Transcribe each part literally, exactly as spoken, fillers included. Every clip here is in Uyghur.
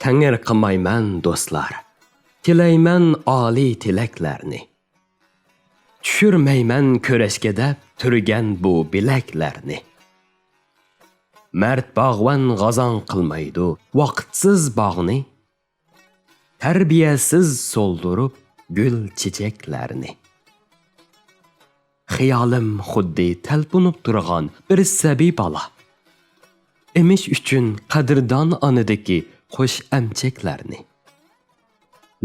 تەڭرىقىمايمەن دوستلار، تىلەيمەن ئالىي تىلەكلەرنى. چۈشۈرمەيمەن كۈرەشكە دەپ تۈرگەن بۇ بىلەكلەرنى. مەرد باغۋەن غازاڭ قىلمايدۇ ۋاقىتسىز باغنى، تەربىيەسىز سولدۇرۇپ گۈل چېچەكلەرنى. خىيالىم خۇددى تەلپۈنۈپ تۇرغان بىر سەبىي بالا، ئېمىش ئۈچۈن قەدىردان ئانىدىكى خۇش ئەمچەكلەرنى.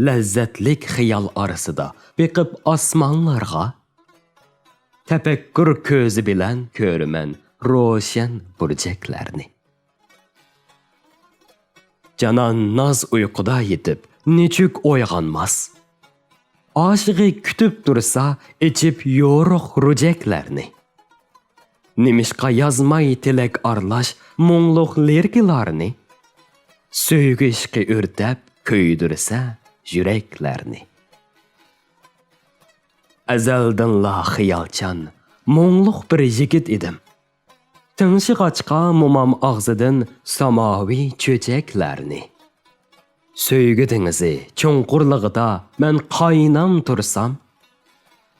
لەززەتلىك خىيال ئارىسىدا بېقىپ ئاسمانلارغا، تەپەككۇر كۆزى بىلەن كۆرىمەن روشەن بۇرجەكلەرنى. جانان ناز ئۇيقۇدا يېتىپ، نېچۈك ئويغانماس. ئاشىقى كۈتۈپ تۇرسا، ئېچىپ يورۇق رۇجەكلەرنى. نېمىشقا يازماي تىلەك ئارىلاش مۇڭلۇق لىرىكىلارنى؟ سۆيگۈ ئىشقى ئۆرتەپ كۆيدۈرسە يۈرەكلەرنى. ئەزەلدىنلا خىيالچان، مۇڭلۇق بىر يىگىت ئىدىم. تىڭشىغاچقا مومام ئاغزىدىن ساماۋى چۆچەكلەرنى. سۆيگۈ دېڭىزى چوڭقۇرلۇقىدا مەن قاينام تۇرسام،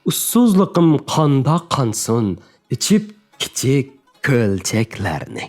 ئۇسسۇزلۇقۇم قاندا قانسۇن، ئىچىپ كىچىك كۆلچەكلەرنى.